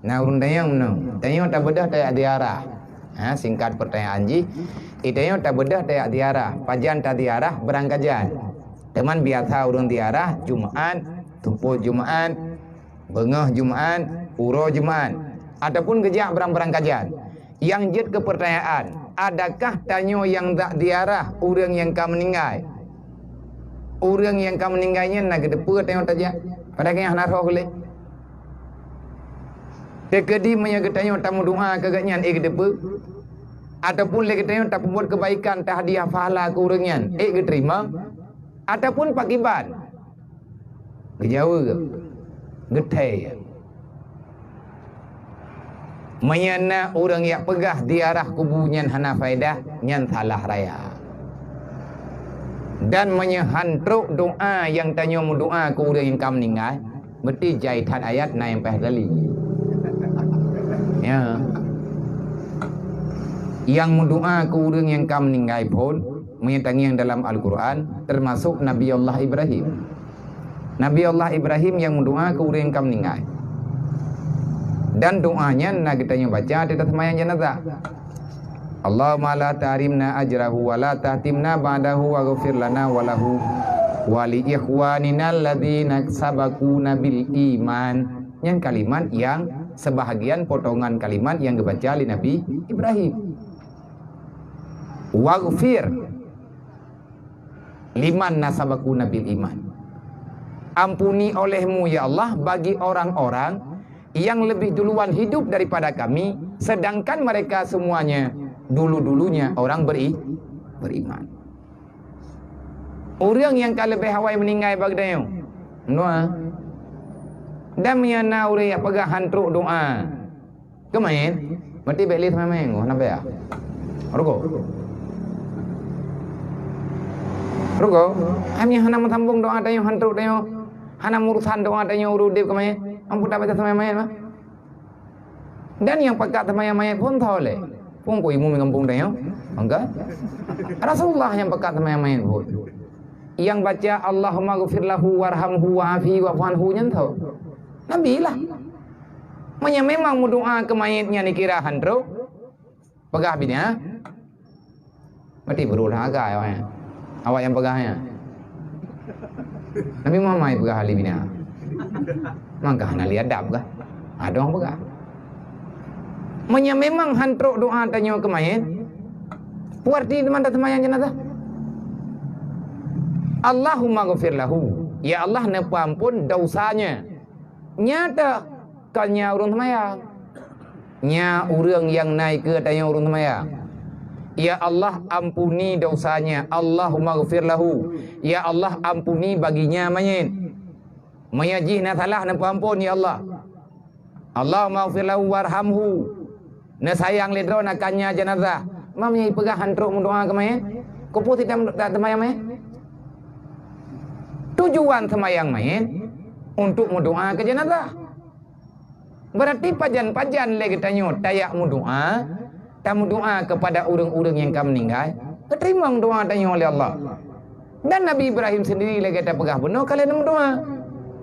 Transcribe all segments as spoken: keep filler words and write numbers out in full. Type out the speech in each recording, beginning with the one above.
Na ureuëng tanyong meunoe, tanyoe tabeudôh tajak ziarah. Ha, singkat pertanyaan jih, i tanyoe tabeudôh tajak ziarah, pajan taziarah beurangkajan. Teuma biasa ureuëng ziarah Jumaat, teupôt Jumaat, beungoh Jumaat, uroe Jumaat, ataupun geujak beurang-beurangkajan. Nyang jeuet keu pertanyaan, adakah tanyoe nyang jak ziarah ureuëng nyang ka meuninggai? Ureuëng nyang ka meuninggai nyan na geuteupeue tanyoe tajak? Padahai gobnyan hana roh lé. Teukeudi meunyoe geutanyoe tameudoa keu gobnyan ék geuteupeue, ataupun lé geutanyoe tapeubuet keubaikan tahadiah pahala keu ureuëng nyan ék geuteurimong, ataupun pakriban? Geujaweueb, geuthée. Meunyoe na ureuëng nyang peugah ziarah kubu nyan hana faedah, nyan salah raya. Dan meunyoe han trok doa nyang tanyoe meudoa keu ureuëng nyang ka meuninggai, berarti jai that ayat na nyang paih gali. Ya. Nyang meudoa keu ureuëng nyang ka meuninggai phon, meunyoe tangieng dalam Al-Quran, termasuk Nabi Allah Ibrahim. Nabi Allah Ibrahim nyang meudoa keu ureuëng nyang ka meuninggai. Dan doa nyan na geutanyoe baca di atas seumayang janazah. Allahumma la tahrimna ajrahu wa la tahtimna ba'dahu waghfir lana wa lahu wa li ikhwanina alladzina sabaquna bil iman. Nyan kalimat nyang sebahagian potongan kalimat nyang geubaca lé Nabi Ibrahim. Waghfir liman nasabaquna bil iman. Ampuni oleh-Mu, ya Allah, bagi orang-orang yang lebih duluan hidup daripada kami, sedangkan mereka semuanya dulu-dulunya orang beri-, beriman. Ureuëng nyang ka leubeh awai meuninggai bak geutanyoe, meudoa. Dan meunyoe na ureuëng nyang peugah han trok doa, keumaén, berarti bék lé seumayang-mayang, oh, hana payah. Rugoe. Rugoe, hai meunyoe hana meusambong doa tanyoe, han trok tanyoe, hana meurusan doa tanyoe ureuëng udeb keumaén, ampu tabaca seumayang-mayang mah. Dan nyang pakat seumayang-mayang phon tho lé. Phon keu imum gampông tanyoe. Mangka Rasulullah nyang pakat seumayang-mayang phon. Nyang baca, "Allahumma ghfir lahu warhamhu wa'afihi wa'fu anhu," nyan tho. Nabi lah. Meunyoe memang meudoa keu manyét nyan dikira han trok, peugah bid'ah, berarti beurôh that agam awaknyan. Awak nyang peugah nyan. Nabi Muhammad peugah ahli bid'ah. Mangka hana lé adab kah? Ada ureuëng peugah. Meunyoe memang han trok doa tanyoe keu manyét, peue arti teuma taseumayang janazah? Allahumma ghfir lahu. Ya Allah, neupeuamphon dosa nyan. Nyata kon nyan ureuëng seumayang. Nyan ureuëng nyang na ikeue tanyoe ureuëng seumayang. Ya Allah, ampuni dosa nyan. Allahumma ghfir lahu. Ya Allah, ampuni bagi nyan manyét. Meunyoe jih na salah, neupeuamphon, ya Allah. Allahumma ghfir lahu warhamhu. Neusayang lé droe akan nyan janazah. Meunyoe peugah han trok meudoa keu manyét, keupeue sit taseumayang manyét? Tujuan seumayang manyét untuk meudoa keu janazah. Berarti pajan-pajan lé geutanyoe tajak meudoa, tameudoa kepada ureuëng-ureuëng nyang ka meuninggai, geuteurimong doa tanyoe lé Allah. Dan Nabi Ibrahim sendiri lagée tapeugah bunoe ka lheueh meudoa,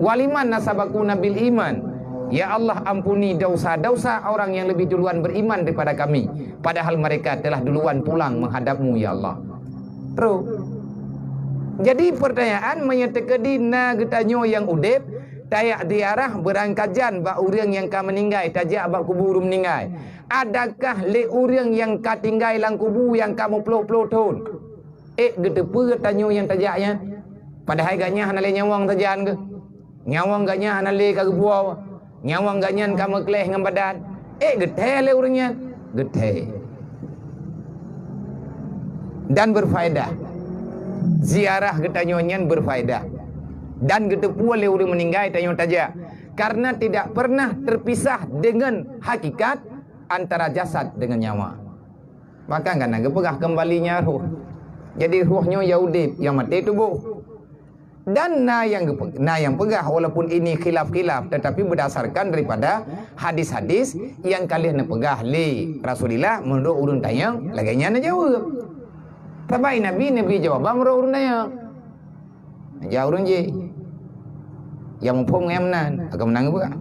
"Waliman nasabaquna bil iman." Ya Allah, ampuni dosa-dosa orang yang lebih duluan beriman daripada kami, padahal mereka telah duluan pulang menghadap-Mu, ya Allah. Trok. Jadi, pertanyaan, meunyoe teukeudi na geutanyoe nyang udeb, tajak ziarah beurangkajan bak ureuëng nyang ka meuninggai, tajak bak kubu ureuëng meuninggai, adakah lé ureuëng nyang ka tinggai lam kubu nyang ka meuplôh-plôh thon ék geuteupeue tanyoe nyang tajak nyan? Padahai gobnyan hana lé nyawöng sajan geuh. Nyawöng gobnyan hana lé ka geupuwoe. Nyawöng gobnyan ka meukleh ngon badan. Ék geuthée lé ureuëng nyan? Geuthée. Dan berfaedah. Ziarah geutanyoe nyan berfaedah. Dan geuteupeue lé ureuëng meuninggai tanyoe tajak. Karena tidak pernah terpisah dengan hakikat antara jasad dengan nyawa. Bahkan ka na geupeugah keumbali nyan roh. Jadi roh nyoe ya udeb, ya maté tuboh. Dan na nyang geupe-, na nyang peugah, walaupun ini khilaf-khilaf, tetapi berdasarkan daripada hadis-hadis nyang ka lheueh neupeugah lé Rasulullah, meunurot ureuëng tanyong, lagée nyan neujaweueb. Sabai Nabi neubri jawaban meunurot ureuëng tanyong. Neujak ureuëng jih. Nyang muphom ngon nyang meunan, akan meunan geupeugah.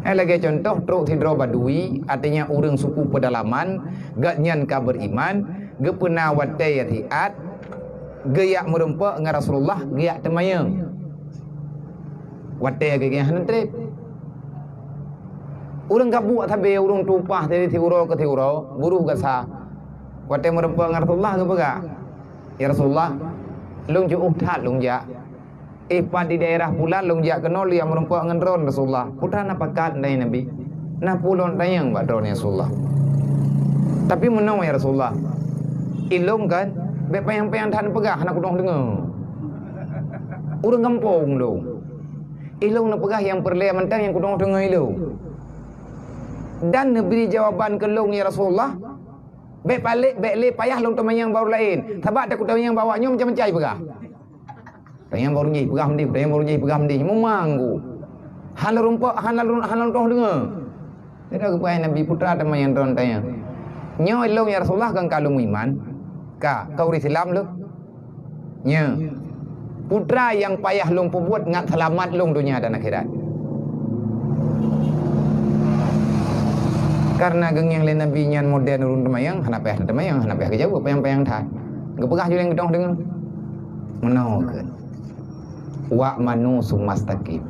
Eh, lagée cuntoh, trok sidroe badui, artinya ureuëng suku pedalaman, gobnyan ka beriman, geupeuna watée siat, geujak meurumpok ngon Rasulullah, geujak teumanyong. Watée geujak hana treb. Ureuëng gabuk sabe, ureuëng tupaih dari siuroe keu siuroe, buruh gasa. Watée meurumpok ngon Rasulullah geupeugah, "Ya Rasulullah, lôn jiôh that lôn jak. Eh, pat di daerah pulan lôn jak keunoe lôn meurumpok ngon droen Rasulullah. Peue teuma na pakat ngon Nabi? Na peue lôn tanyong bak droen, ya Rasulullah. Tapi meunoe, ya Rasulullah, ilôn kan bék panyang-panyang that neupeugah, hana kudong deungoe. Ureuëng gampông lôn. Ilôn neupeugah nyang peureulée mantong nyang kudong deungoe ilôn. Dan neubri jawaban keu lôn, ya Rasulullah, bék palek, bék lé payah lôn teumanyong bak ureuëng laén. Sabab takot teumanyong bak awak nyoe macam-macam peugah." Tanyong bak ureuëng jih, peugah meundi, tanyong bak ureuëng jih, peugah meundi. Meumanggu. Hana rumpok, hana lôn, hana lôn toh deungoe. Kira geupeugah Nabi, "Peue teuma nyang droen tanyong?" "Nyoe ilôn, ya Rasulullah, kan ka lôn meuiman. Ka, ka ureuëng Islam lôn. Nyoe, peue teuma nyang payah lôn peubuet ngat seulamat lôn donya dan akhirat?" Karena geungieng lé Nabi nyan modern ureuëng teumanyong, hana payah teumanyong, hana payah geujaweueb, panyang-panyang that. Geupeugah ju lé geutoh deungoe. Meunoe keuh. "Wa'manu summa staqim."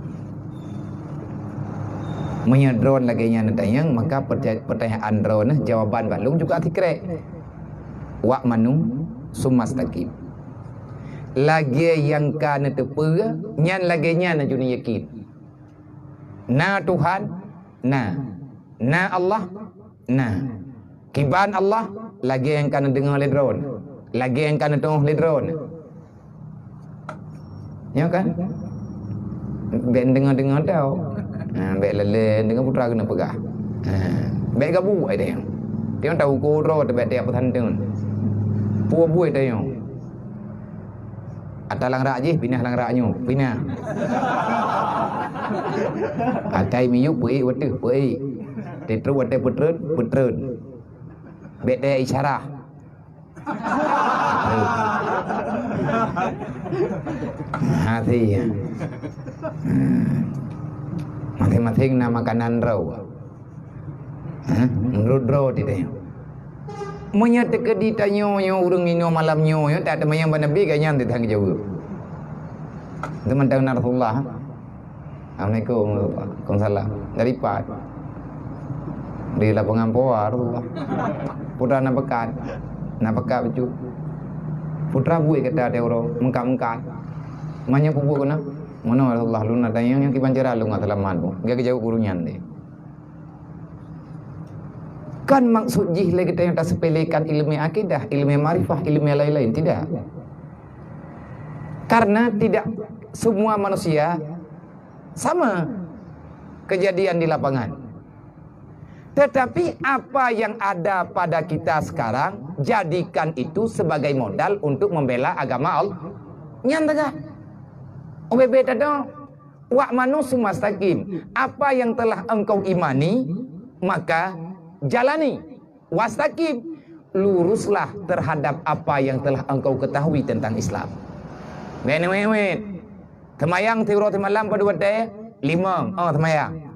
Meunyoe droen lagée nyan neutanyong, maka peurta-, peurtanyaan droen jawaban bak lôn juga sikrek. "Wa'manu summa staqim." Lagée nyang ka neuteupeue, nyan lagée nyan aju neuyakin. Na Tuhan, na. Na Allah, na. Kiban Allah, lagée nyang ka neudeungoe lé droen, lagée nyang ka neutuoh lé droen. Nyo kan? Bék neudeungoe-deungoe tau. Ha, bék lé-lé deungoe peue teuma keuneuk peugah. Ha, bék gabuk ai dayang. Tiang tahu ko droe teuh bék tiap peusanteun. Peue buet dayang. Ata lam rak jih, pinah lam rak nyoe, pinah. Atai miyueb peuék wateuh, peuék. Titrok watée peutreun, peutreun. Bék teuisyarah. Hati ya. Masing-masing na makanan droe. Hah? Meunurot droe teuh. Meunyoe teukeudi tanyoe nyoe ureuëng inoe malam nyoe, nyoe tak teumanyong bak Nabi, gobnyan teuh tan geujaweueb. Teuma tanyong Rasulullah. Assalamualaikum. Waalaikumsalam. Dari pat? Di lapangan Poa, Rasulullah. Peue teuma na pakat? Na pakat bacut. Peue teuma buet kata teuh uroe, meungkat-meungkat. Meunyoe peubuet keunoe, meunoe Rasulullah, lôn na tanyong nyang kiban cara lôn ngat seulamat. Geuh geujaweueb ureuëng nyan teuh. Kan maksud jih lé geutanyoe tasepelekan ilmu akidah, ilmu makrifah, ilmu lain-lain, tidak. Karena tidak semua manusia sama kejadian di lapangan. Tetapi apa yang ada pada kita sekarang, jadikan itu sebagai modal untuk membela agama Allah. Nyan teuh. Ubé-bé teuh. "Wa'manu summa staqim." Apa yang telah engkau imani, maka jalani. "Wastaqim." Luruslah terhadap apa yang telah engkau ketahui tentang Islam. Bék neuwét-wét. Seumayang siuroe simalam padub watée? Limong. Oh, seumayang.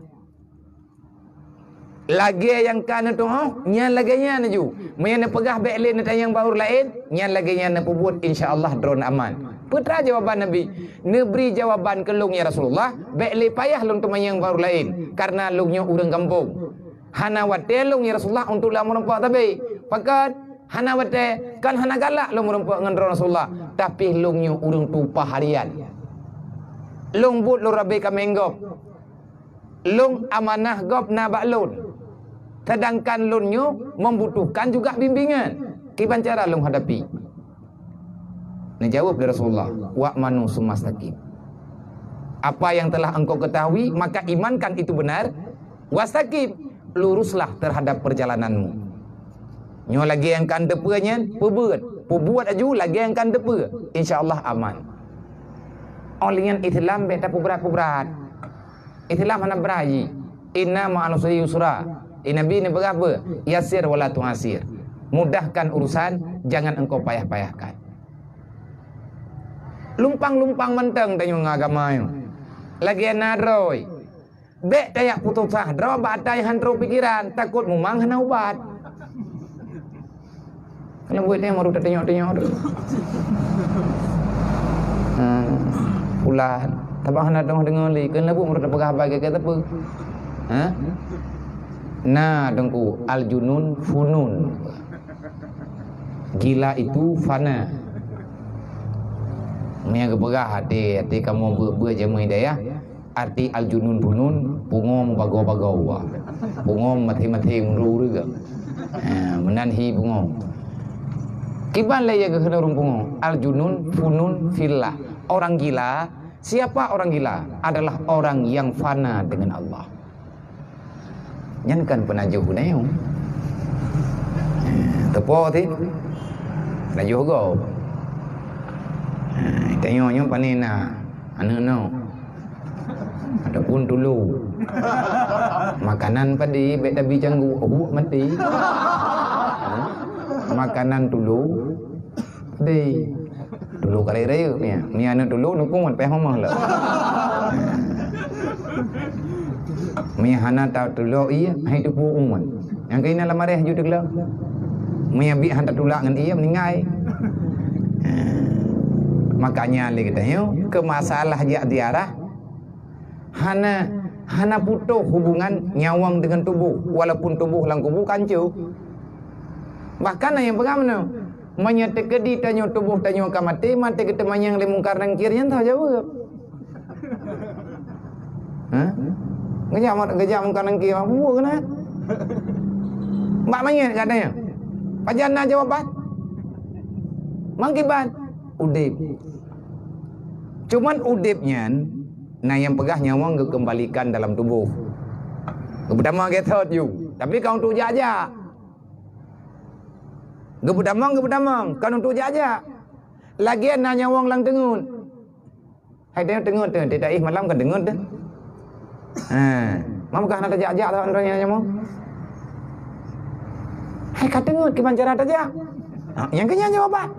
Lagée nyang ka neutuoh, nyan lagée nyan aju. Meunyoe neupeugah bék lé neutanyong bak ureuëng laén, nyan lagée nyan neupeubuet, insya Allah droen aman. Peue teuma jawaban Nabi? "Neubri jawaban keu lôn, ya Rasulullah, bék lé payah lôn teumanyong bak ureuëng laén, karena lôn nyoe ureuëng gampông. Hana watée lôn, ya Rasulullah, untuk lôn meurumpok sabe. Pakon? Hana watée, kan hana galak lôn meurumpok ngon droen Rasulullah, tapi lôn nyoe ureuëng tupaih harian. Lôn buet lôn rabe kaméng gob." Lôn amanah gob na bak lôn, sedangkan lôn nyoe membutuhkan juga bimbingan. Kiban cara lôn hadapi? Neujaweueb lé Rasulullah, "Wa'manu summa staqim." Apa yang telah engkau ketahui, maka imankan itu benar. "Wastaqim," luruslah terhadap perjalananmu. Nyoe lagée nyang ka neuteupeue nyan, peubuet. Peubuet aju lagée nyang ka neuteupeue. Insya Allah aman. Óh lheueh nyan Islam bék tapeubrat-peubrat. Islam hana brat jih. "Inna ma'al usri yusra." Di Nabi neupeugah peue? "Yassir wa la tu'assir." Mudahkan urusan, jangan engkau payah-payahkan. Lumpang-lumpang mantong tanyoe ngon agama nyoe. Lagée na droe. Bék tajak putôh asa, droe bak ata nyang han trôk pikeran, takot mumang hana ubat. Keuneuk buet nyan baru tatunyok-tunyok tu. Ha, pulan. Tapi hana deungoe-deungoe lé, keuneuk buet baru tapeugah haba keu-keu teupeu. Ha? Na, Teungku, al-junun funun. Gila itu fana. Meunyo geupeugah até, até kamoe beuet-beuet jameun hidayah, arti al-junun funun, pungo meubagoe-bagoe. Pungo maté-maté ureueng-ureueng. Ha, meunan hi pungo. Kiban lé nyang geukheun ureueng pungo, al-junun funun fillah. Orang gila, siapa orang gila? Adalah orang yang fana dengan Allah. Nyan kan peunajoh geutanyoe. Teupo ti. Peunajoh gob. Tanyoe nyoe pane na aneuk nyoe. Ataupun tulo. Makanan padé bék tabi canggu, awak maté. Makanan tulo. Deh. Tulo karek rayeuk mia. Mia na tulo nukung wan peh mamah lah. Mia hana ta tulo iya, hai tupu umat. Nyang keu inan lam areh ju teuglak. Mia biek hana tulak ngon iya meuninggai. Makanya lé geutanyoe ke masalah jak ziarah hana hana putôh hubungan nyawöng dengan tuboh walaupun tuboh lam kubu kanco. Bahkan na nyang peugah meunoe, meunyoe teukeudi tanyoe tuboh tanyoe ka maté, maté geuteumanyong lé Mungkar Nangkir nyan teuh jaweueb. Ha? Geujak, geujak Mungkar Nangkir, "Apa buet keunan?" Bak manyét katanya. Pajan na jawaban? Mangkiban? Udeb. Cuman udeb nyan, na nyang peugah nyawöng geukeumbalikan dalam tuboh. Geupeutamong lagèe thot ju, tapi ka untuk jak-jak. Geupeutamong, geupeutamong, kon untuk jak-jak. Lagèe na nyawöng lam teungeut. Hai teungeut, teungeut, teungeut, tidak ih malam kan teungeut deh. Ha, mam kah na tajak-jak lawan orang nyang nyamoe? Hai ka teungeut kiban cara tajak. Ha, nyang keu nyan jawaban.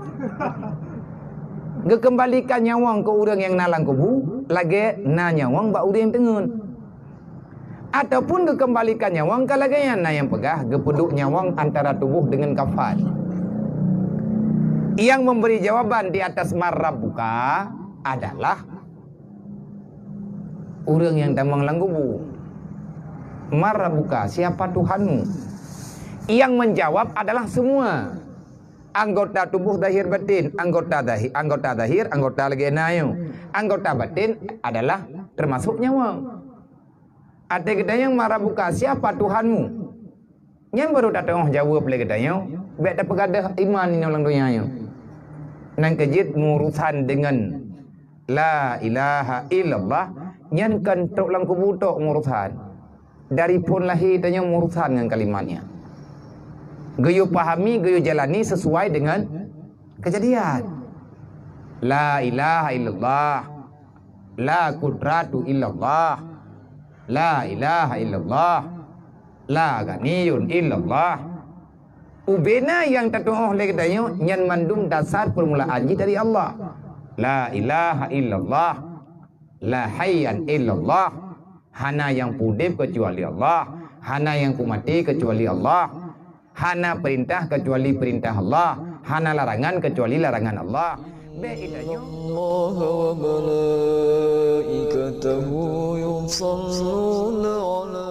Geukeumbalikan nyawöng keu ureueng nyang na lam kubu, lagèe na nyawöng bak ureueng teungeut. Ataupun geukeumbalikan nyawöng ka lagèe nyan, na nyang peugah geupeuduek nyawöng antara tuboh deungon kafan. Nyang memberi jawaban di atas man rabbuka adalah ureueng nyang tamong lam kubu. Man rabbuka, siapa Tuhanmu? Nyang menjawab adalah semua anggota tuboh zahir batin. Anggota zahir, anggota zahir, anggota lagèe na nyoe. Anggota batin adalah termasuk nyawöng. Até geutanyoe man rabbuka, siapa Tuhanmu? Nyan baru tateungoh jaweueb lé geutanyoe, bèk tapeugadôh iman inoe lam donya nyoe. Nyan keuh jeuet meurusan deungon la ilaha illallah, nyan kon trok lam kubu tok meurusan. Dari phon lahé tanyoe meurusan ngon kalimat nyan. Geuyue pahami, geuyue jalani sesuai deungon keujadian. La ilaha illallah. La qudratu illallah. La ilaha illallah. La ghaniyun illallah. Ubena nyang tatu'oh lé geutanyoe nyan mandum dasar peurmulaan jih dari Allah. La ilaha illallah. La hayyan illallah. Hana nyang peudeb keucuali Allah. Hana nyang peumaté keucuali Allah. Hana peurintah keucuali peurintah Allah, hana larangan keucuali larangan Allah. Bèk geutanyoe. إن الله وملائكته يصلون على